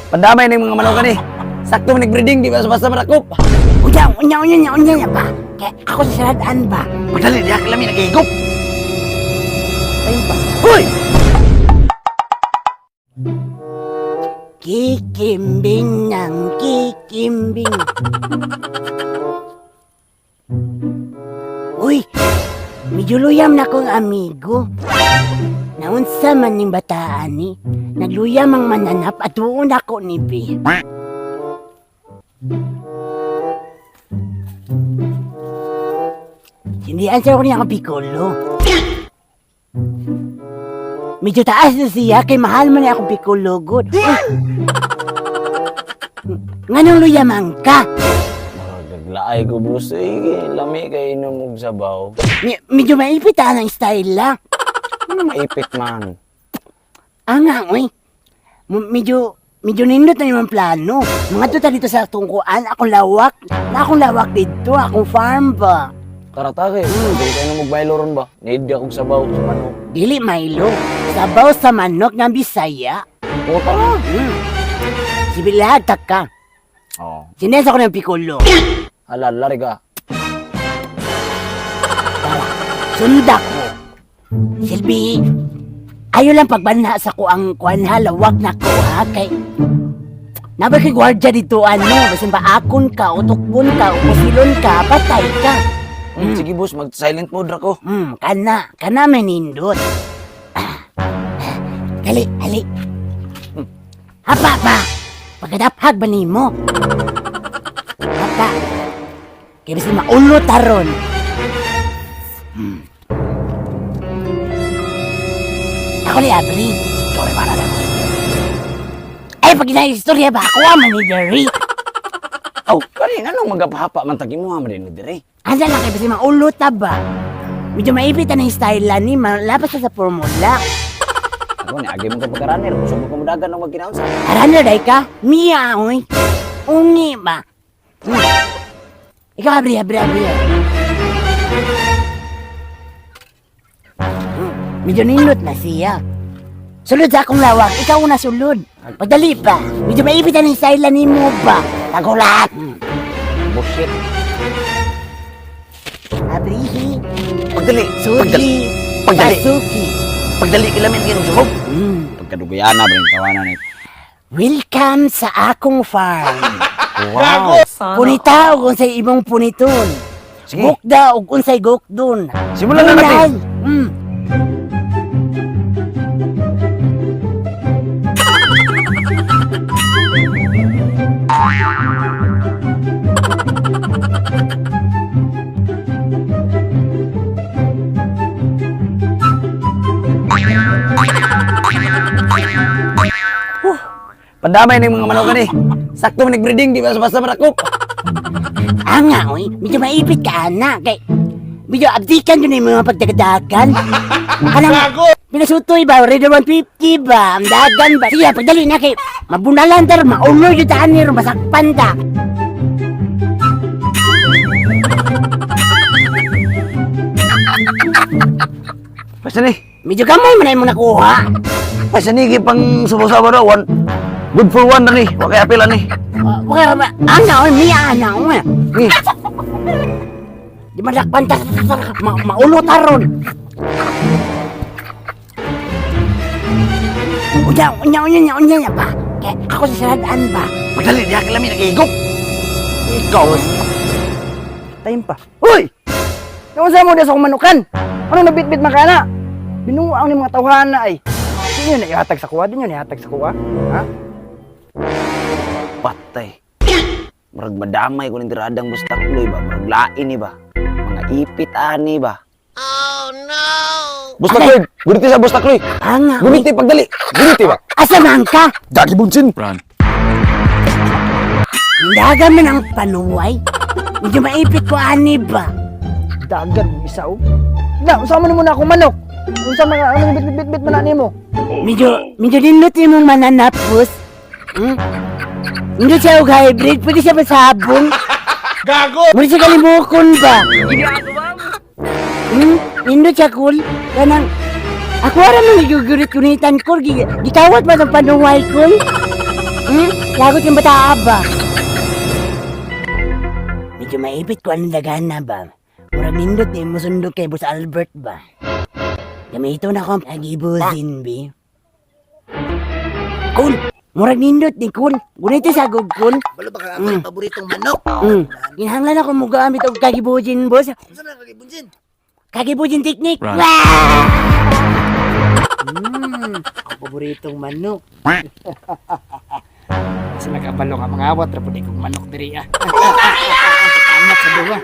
Pandamay na yung mga manok ni. Sakto man nag-breeding, di ba basta marakop. Unya, unya, unya, unya, unya, unya ba? Kaya ako sa saladaan ba? Pagdali, diha kalami nagihigop. Ayun pa. Hoy! Kikimbing ng kikimbing. Uy, medyo luyam na kong amigo. Naunsa man ning bataan ni, nagluyam ang mananap at tuon ako ni B. Sindihan sa ko niya akong piccolo. Medyo taas na siya kay mahal man niya akong piccolo good. Uy! Nganong luyamang ka? Naglaay ko, boss. Eh, lami kay inom og sabaw. Medyo maipit ang style lang. Ano maipit man? Anga, uy. Medyo, medyo nindot na yung plano. Mga tuta dito sa tungkuan, akong lawak. Na akong lawak dito, akong farm ba. Tara ta kay. Dili kayo inom og Milo ron ba? Need akong sabaw sa manok. Dili Milo. Sabaw sa manok ng Bisaya. O tara. Sibilata ka. Oo. Sinesa ko ng piccolo. Ala, lari ka. Sunda ko. Silbi, ayo lang pagbanha sa ko ang kuan ha, lawak na ko ha, kay Nabay kay gwardya dito ano, basin ba akon ka, utukbon ka, upusilon ka, patay ka. Sige boss, mag silent mode ra ko. Kana, kana may nindot. Ah, ah, Dali, dali. Hapa pa. Pagkadaphag ba nimo? Hapa. Kaya bisin maulo taron. Ako ni Abri. Sorry para na. Ay, pag istorya ba ako ang manager? Aw, kani nganong magapahapa man tagi mo man din dire. Asa lang kay bisin maulo ta ba? Medyo maipit na yung style ni, malapas na sa formula. Ako ni agi mo ka pagka-runner, kusog mo ka mudagan og magkinaunsa. Runner day ka? Mia, oy. Ungi ba? Ikaw, abri, abri, abri. Medyo nindot na siya. Sulod sa akong lawak, ikaw una sulod. Pagdali pa, medyo maipit na yung style ni mo ba? Tagulat! Bullshit. Abrihi, Pagdali, pagdali. suki, Pagdali. pasuki. Pagdali kilamin kay sumog. Pagkadugayana ba rin tawanan ni. Welcome sa akong farm. Wow. Punita og unsay imong puniton. Sige. Gukda og unsay gukdon. Simulan na natin. Pandamay na yung mga manok ni. Sakto man nag-breeding, di ba basta marakop. Anga oy, medyo maipit ka ana kay medyo abdikan yun yung mga pagdagdagan. Kanang pinasutoy ba, ready 150 ba, ang dagan ba. Sige, pagdali na kay mabunalan tar, maulo yun taan ni masakpan ta. Basta ni. Medyo gamay man na imong nakuha. Basta ni pang subo-sabo na one. Good for one na ni. Wa kay apil ani. Okay, ba? Anga oy, miya ana oy. Ni. Di madakpan ta, maulo taron. Unya, unya, unya, unya, unya, unya ba? Kaya ako sa saladaan ba? Pagdali diha kilami nagihigop. Ikaw. Time pa. Uy! Naunsa mo sa akong manukan? Ano nabitbit man ka na? Binuang ni mga tawhana ay. Di nyo na ihatag sa kuha, di nyo na ihatag sa kuha. Ha? Patay. Murag madamay ko ning tiradang bustakloy ba. Murag lain ni ba. Mga ipit ani ba. Oh no. Bustakloy, guriti sa bustakloy. Anga, uy. Guriti pagdali. Guriti ba. Asa man ka? Dagi bunsin. Run. Daga man ang panuway. Medyo maipit ko ani ba? Dagan mo isa oh. Na, unsa man mo na akong manok? Unsa man ano bitbit-bitbit man na nimo? Medyo, medyo nindot imong mananapos. Nindot siya og hybrid, pwede siya masabong. Gago! Muli siya kalimukon ba? Nindot siya cool. Kanang, ako ara man gigugurit-gunitan ko, gitawat ba ng panuway ko? Lagot yung bata ba? Medyo maipit ko ang daghan na ba? Murag nindot ni musundok kay Boss Albert ba? Gamito na ko ang agibusin, bi. Cool! Murag nindot ni cool. Gunit sa gug cool. Balo ba ka ako yung paboritong manok? Ginhanglan ako mo gamit og kagibujin, boss. Unsa na kagibunsin? Kagibujin technique. Run. Wah! Ang paboritong manok. Sa nakabalo ka mga awat, rapod kong manok diri ah. Amat sa duwa.